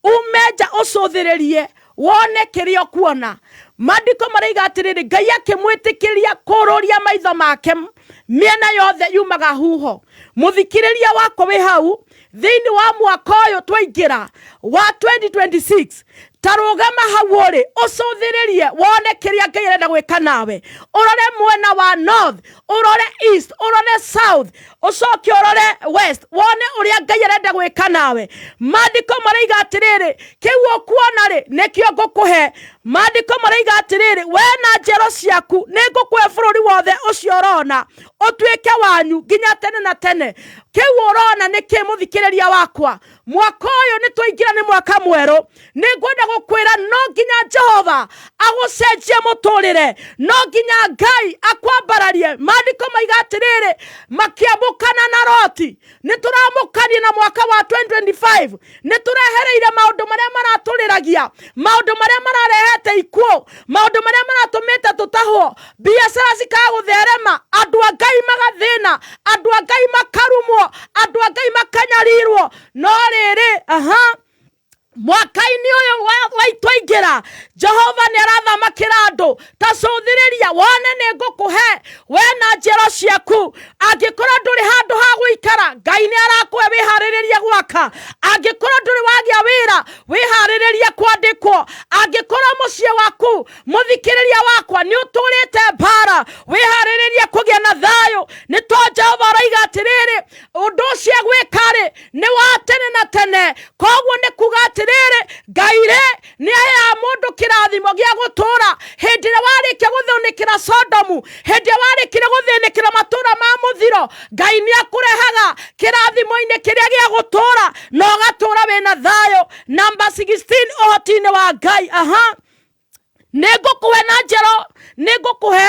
ume nja ũcũthĩrĩrie wone kĩrĩa ũkuona. Maandĩko maraiga atĩrĩrĩ, Ngai akĩmwĩtĩkĩria kũrũria maitho make mĩena yothe yumaga huho. Mũthikĩrĩria wakwa wĩ hau thĩinĩ wa mwaka ũyũ twaingĩra wa 2026, ta rũgama hau ũrĩ ũcũthĩrĩrie wone kĩrĩa Ngai arenda gwĩka nawe. Ũrore mwena wa north, ũrore east, ũrore south, ũcoke ũrore west, wone ũrĩa Ngai arenda gwĩka nawe. Maandĩko maraiga atĩrĩrĩ, kĩu ũkuona rĩ nĩkĩo ngũkũhe. Maandĩko maraiga atĩrĩrĩ, we na njiaro ciaku nĩ ngũkũhe bũrũri wothe ũcio ũrona ũtuĩke wanyu nginya tene na tene. Kĩu ũrona nĩ kĩ mũthikĩrĩria wakwa? Mwaka ũyũ nĩ twaingĩra nĩ mwaka mwerũ. Nĩ ngwenda gũkwĩra no nginya Jehova agũcenjie mũtũrĩre, no nginya Ngai akwambararie. Maandĩko maiga atĩrĩrĩ, makĩamũkana na Loti. Nĩ tũramũkania na mwaka wa 2025. Nĩ tũrehereire maũndũ marĩa maratũrĩragia, maũndũ marĩa mararehete ikuũ, maũndũ marĩa maratũmĩte tũtahwo, biacara cikaga gũtherema, andũ a Ngai magathĩna, andũ a Ngai makarumwo, andũ a Ngai makanyarirwo. No rĩrĩ, aha, mwaka-inĩ ũyũ twaingĩra, Jehova nĩ arathamakĩra andũ. Ta cũthĩrĩria wone nĩ ngũkũhe we na njiaro ciaku. Angĩkorwo ndũrĩ handũ ha gũikara, Ngai nĩ arakũhe wĩharĩrĩrie gwaka. Angĩkorwo ndũrĩ wagĩa wĩra, wĩharĩrĩrie kwandĩkwo. Angĩkorwo mũciĩ waku, mũthikĩrĩria wakwa, nĩ ũtũrĩte mbara, wĩharĩrĩrie kũgĩa na thayũ. Nĩ to Jehova araiga atĩrĩrĩ, ũndũ ũcio egwĩka-rĩ nĩ wa tene na tene. Koguo nĩ kuga atĩrĩrĩ, Ngai rĩ nĩ aheaga mũndũ kĩrathimo gĩa gũtũũra. Hĩndĩ ĩrĩa warĩkia gũthĩnĩkĩra Sodomu, hĩndĩ ĩrĩa warĩkire gũthĩnĩkĩra matũũra ma mũthiro, Ngai nĩ akũrehaga kĩrathimo-inĩ kĩrĩa gĩa gũtũũra na ũgatũũra wĩna thayũ. Namba 16, ũhoti-inĩ wa Ngai. Aha, nĩ ngũkũhe na njiaro, nĩ ngũkũhe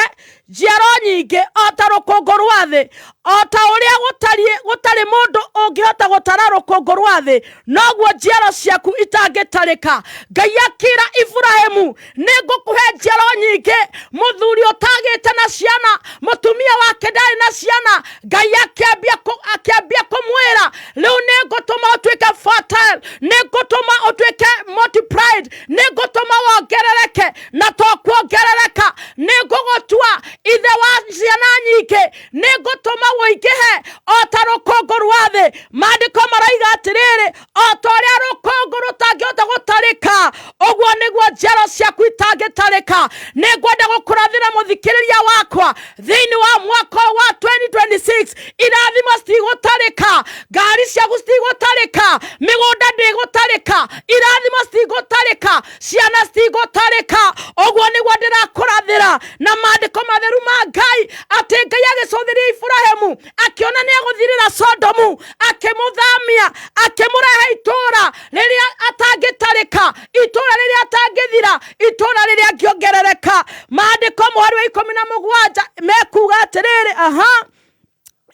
njiaro nyingĩ o ta rũkũngũ rwa thĩ, o ta ũrĩa gũtariĩ gũtarĩ mũndũ ũngĩhota gũtara rũkũngũ rwa thĩ, noguo njiaro ciaku itangĩtarĩka. Ngai akĩra Iburahimu, nĩ ngũkũhe njiaro nyingĩ. Mũthuri ũtagĩte na ciana, mũtumia wake ndarĩ na ciana, Ngai akĩambia kũmwĩra, rĩu nĩ ngũtũma ũtuĩke fertile, nĩ ngũtũma ũtuĩke multiplied, nĩ ngũtũma wongerereke, na to kuongerereka, nĩ ngũgũtua ithe wa ciana nyingĩ, nĩ ngũtũma ũingĩhe o ta rũkũngũ rwa thĩ. Maandĩko maraiga atĩrĩrĩ, o ta ũrĩa rũkũngũ rũtangĩhota gũtarĩka, ũguo nĩguo njiaro ciaku itangĩtarĩka. Nĩ ngwenda gũkũrathĩra mũthikĩrĩria wakwa thĩinĩ wa mwaka ũyũ wa 2026, irathimo citigũtarĩka, ngari ciaku citigũtarĩka, mĩgũnda ndĩgũtarĩka, irathimo citigũtarĩka, ciana citigũtarĩka. Ũguo nĩguo ndĩrakũrathĩra na maandĩko matheru ma Ngai, atĩ Ngai agĩcũthĩria Iburahimu akĩona nĩ egũthirĩra Sodomu, akĩmũthamia akĩmũrehe itũũra rĩrĩa atangĩtarĩka, itũũra rĩrĩa atangĩthira, itũũra rĩrĩa angĩongerereka. Maandĩko mũhari wa 17 mekuga atĩrĩrĩ, aha,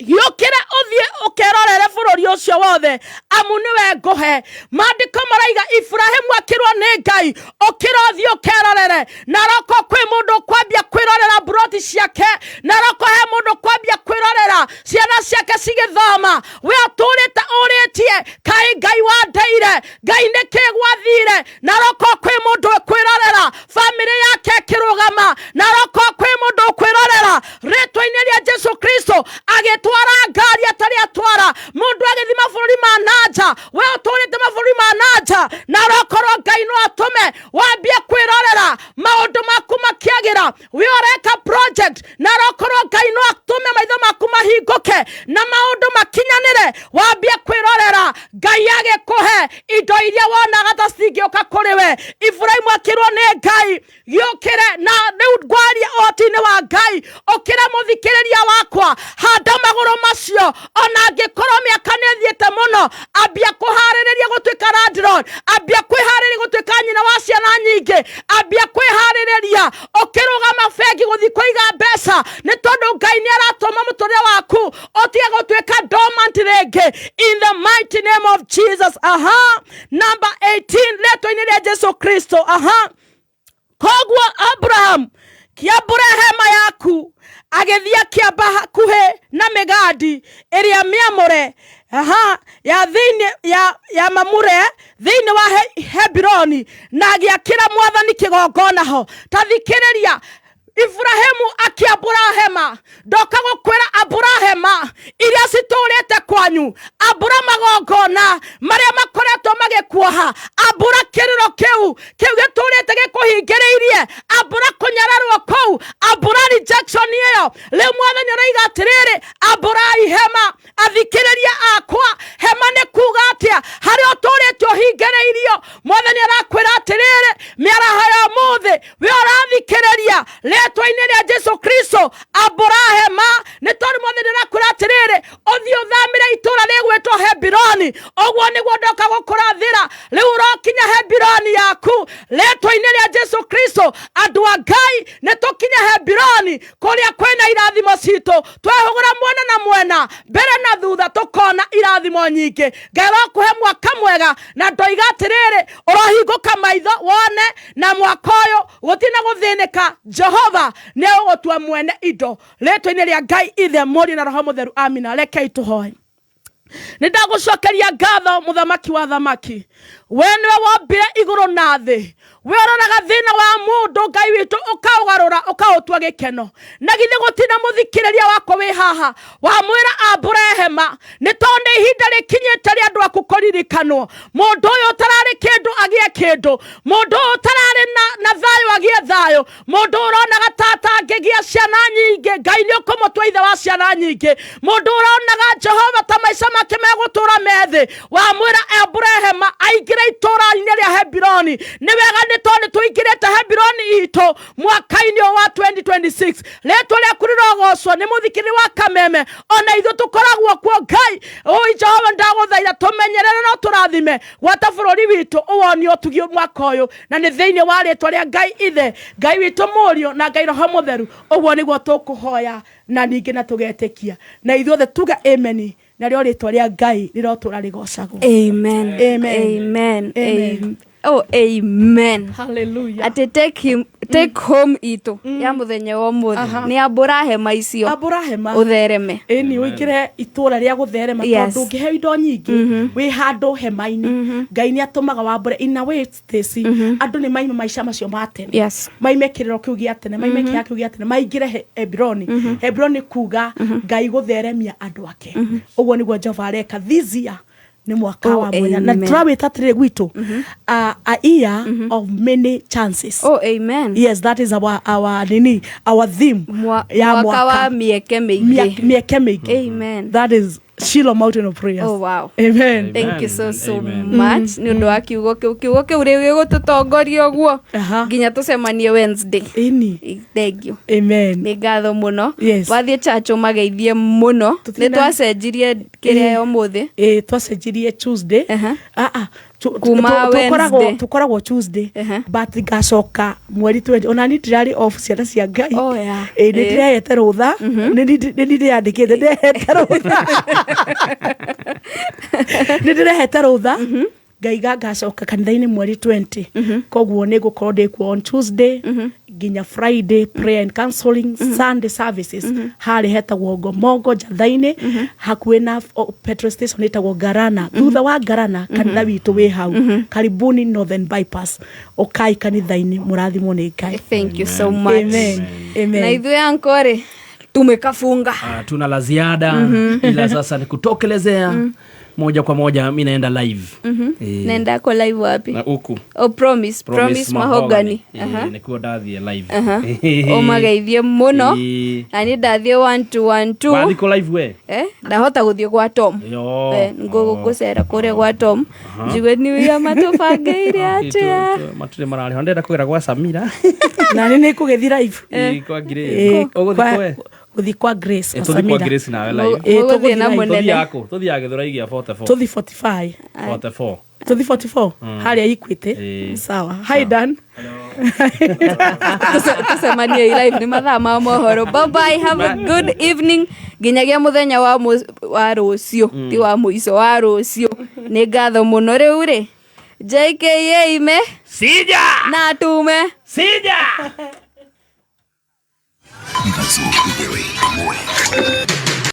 gĩũkĩre ũthiĩ ũkerorere bũrũri ũcio wothe, amu nĩwe ngũhe. Maandĩko maraiga Iburahimu akĩrwo nĩ Ngai, ũkĩra ũthiĩ ũkerorere. Naroko kwĩ mũndũ ũkwambia kwĩrorera mburoti ciake, naroko he mũndũ ũkwambia kwĩrorera ciana ciake cigĩthoma. We ũtũrĩte ũrĩtie, kaĩ Ngai wandeire, Ngai nĩkĩ gwathire? Naroko kwĩ mũndũ ũkwĩrorera bamĩrĩ yake ĩkĩrũgama, naroko kwĩ mũndũ ũkwĩrorera rĩtwa-inĩ rĩa Jesu Kristo agĩtwara ngari atarĩ atwara, mũndũ agĩthiĩ mabũrũri ma nanja. We ũtũrĩte mabũrũri ma nanja, narokorwo Ngai no atũme wambie kwĩrorera maũndũ maku makĩagĩra. We ũreka project, narokorwo Ngai no atũme maitho maku mahingũke na maũndũ makinyanĩre, wambie kwĩrorera Ngai agĩkũhe indo iria wonaga ta cingĩũka kũrĩ we. Iburahimu akĩrwo nĩ Ngai, gĩũkĩre. Na rĩu ngwaria ũhoti-inĩ wa Ngai, ũkĩra mũthikĩrĩria wakwa, handa magũrũ macio, ona angĩkorwo mĩaka nĩ ĩthiĩte mũno, ambia kũharĩrĩria gũtuĩka landlord, ambia kwĩharĩrĩria gũtuĩka nyina wa ciana nyingĩ, ambia kwĩharĩrĩria ũkĩrũgama bengi gũthiĩ kũiga mbeca, nĩ tondũ Ngai nĩ aratũma mũtũrĩre waku ũtige gũtuĩka dormant rĩngĩ, in the mighty name of Jesus. Aha, number 18, rĩtwa-inĩ rĩa Jesu Kristo. Aha, koguo Abraham kĩambũre hema yaku, agĩthiĩ akĩamba hakuhĩ na mĩgandi ĩrĩa mĩamũre, aha, ya thĩinĩ ya Mamure thĩinĩ wa Hebironi, na agĩakĩra Mwathani kĩgongona ho. Ta thikĩrĩria, Iburahimu akĩambũra hema. Ndoka gũkwĩra ambũra hema iria citũrĩte kwanyu, ambũra magongona marĩa makoretwo magĩkuoha, ambũra kĩrĩro kĩu gĩtũrĩte gĩkũhingĩrĩirie, ambũra kũnyararwo kũu, ambũra rejection ĩyo. Rĩu Mwathani aroiga atĩrĩrĩ, ambũrai hema. Athikĩrĩria akwa, hema nĩ kuga atĩa? Harĩa ũtũrĩte ũhingĩrĩirio, Mwathani arakwĩra atĩrĩrĩ, mĩaraho ya ũmũthĩ we ũrathikĩrĩria, rĩtwa-inĩ rĩa Jesu Kristo, ambũra hema. Nĩ tondũ Mwathani arakwĩra atĩrĩrĩ, ũthiĩ ũthamĩre itũũra rĩgwĩtwo Hebironi. Hebironi. Ũguo nĩguo ndoka gũkũrathĩra. Rĩu ũrokinya Hebironi yaku rĩtwa-inĩ rĩa Jesu Kristo. Andũ a Ngai, nĩ tũkinye Hebironi kũrĩa kwĩna irathimo citũ. Twehũgũra mwena na mwena, mbere na thutha, tũkona irathimo nyingĩ. Ngai arokũhe mwaka mwega, na ndoiga atĩrĩrĩ, ũrohingũka maitho wone, na mwaka ũyũ gũtirĩ na gũthĩnĩka. Jehova nĩ ũgũtua mwene indo rĩtwa-inĩ rĩa Ngai Ithe, Mũriũ na Roho Mũtheru. Amina. Rekei tũhoe. Nĩ ndagũcokeria ngatho, mũthamaki wa thamaki. We nĩwe wombire igũrũ na thĩ. We ũroraga thĩna wa mũndũ, Ngai witũ, ũkaũgarũra ũkaũtua gĩkeno. Na githĩ gũtirĩ na mũthikĩrĩria wakwa wĩ haha wamwĩra ambũre hema, nĩ tondũ nĩ ihinda rĩkinyĩte rĩa andũ aku kũririkanwo. Mũndũ ũyũ ũtararĩ kĩndũ agĩe kĩndũ, mũndũ ũyũ ũtararĩ na thayũ agĩe thayũ, mũndũ ũronaga ta atangĩgĩa ciana nyingĩ, Ngai nĩ ũkũmũtua ithe wa ciana nyingĩ. Mũndũ ũronaga Jehova ta maica make megũtũra methĩ, wamwĩra ambũre hema aingĩre itũũra-inĩ rĩa Hebironi. Nĩ wega, nĩ tondũ nĩ tũingĩrĩte Hebironi itũ mwaka-inĩ ũyũ wa 2026. Rĩtwa rĩaku rĩrogocwo. Nĩ mũthikĩrĩria wa kameme, ona ithuĩ tũkoragwo kuo. Ngai ũi Jehova, ndagũthaitha tũmenyerere no tũrathime, gwata bũrũri witũ ũwonie ũtugi mwaka ũyũ, na nĩ thĩinĩ wa rĩtwa rĩa Ngai Ithe, Ngai witũ Mũriũ, na Ngai Roho Mũtheru, ũguo nĩguo tũkũhoya na ningĩ na tũgetĩkia, na ithuothe tuga ameni, narĩo rĩtwa rĩa Ngai rĩrotũra rĩgocagwo. Amen. Amen. Amen. Amen. Oh, amen. Hallelujah. Atĩ take him, take home itũ ya mũthenya wa ũmũthĩ nĩ ambũra hema icio. Ambũra hema. Ũthereme. Ĩni, ũingĩre itũra rĩa gũtherema, tondũ ũngĩheo indo nyingĩ wĩ handũ hema-inĩ, Ngai nĩ atũmaga wambũre. In a way, Stacy, andũ nĩ maime maica macio ma tene, maime kĩrĩro kĩu gĩa tene, maime kĩeha kĩu gĩa tene, maingĩre Hebironi. Hebironi kuga Ngai gũtheremia andũ ake. Ũguo nĩguo Jehova areka this year. Nĩ mwaka Oh, wa mwanya na amen. tũrawĩta atĩrĩrĩ gwitũ, a year of many chances. Oh, amen. Yes, that is our nini, our theme ya mwaka wa mĩeke mĩingĩ. Mĩeke mĩingĩ. Amen. That is Shiloh Mountain of Prayers. Oh, wow. Amen. Thank you so so much nĩ ũndũ wa kiugo kĩu. Kiugo kĩu rĩu gĩgũtũtongoria ũguo nginya tũcemanie Wednesday. Ĩni. Thank you. Amen. Nĩ ngatho mũno. Yes. Wathiĩ church ũmageithie mũno. Nĩ twacenjirie kĩrĩa ya ũmũthĩ. Ĩ, twacenjirie Tuesday. Ah, ah, Kuma Wednesday. Tũkoragwo Tuesday, but ngacoka mweri 20. Ona ni ndirarĩ off, ciana cia Ngai. Oh, yeah. Ĩ, nĩ ndĩrehete rũtha, nĩ ndĩyandĩkĩte, ndĩrehete rũtha, nĩ ndĩrehete rũtha. Ngaiga ngacoka kanitha-inĩ mweri 20, koguo nĩ ngũkorwo ndĩ kuo on Tuesday nginya Friday, prayer and counseling, Sunday services. Harĩ hetagwo Ngomongo Njatha-inĩ, hakuhĩ na petrol station ĩtagwo Garana. Thutha wa Garana, kanitha witũ wĩ hau. Karibuni Northern Bypass, ũkai kanitha-inĩ, mũrathimwo nĩ Ngai. Thank you so much. Amen. Amen. Na ithuĩ ankore tumekafunga. Ah, tuna la ziada, ila sasa ni kutokelezea moja kwa moja. Mi naenda live. Eh, Nenda ko live wapi? Na huku. Oh, Promise, Promise Mahogany. Eh, nĩkuo ndathiĩ live. Ũmageithie mũno. Na niĩ ndathiĩ 1212. Wathiĩ kũ live we? Eh, ndahota gũthiĩ gwa Tom. Yo. Eh, ngũgũcera kũrĩa gwa Tom, njigue new year matũbangĩire atĩa. Matirĩ mararĩha, ndĩrenda kũgera gwa Samira. Na nĩ nĩ kũgĩthi live. Ĩ, kwa Grace. Ĩ, Ũgũthiĩ kwe? Gũthiĩ kwa Grace. Eh, kwa tũthiĩ kwa Samira. Grace nawe live. Ĩ, Mũgũthiĩ tũgũthiĩ na live. mũnene. Tũthiaga kũ? Tũthiaga Gĩthũrai gĩa 44. Tũthiĩ 45. 44. Tũthiĩ 44 harĩa Equity. Sawa. Hi Dan. Tũcemanie live nĩ mathaa ma mohoro. Bye bye, have a good evening nginyagia mũthenya wa rũciũ, ti wa mũico, wa rũciũ. Nĩ ngatho mũno. Rĩu rĩ, JKA ime Sija na tume Sija. 3 igĩrĩ 1.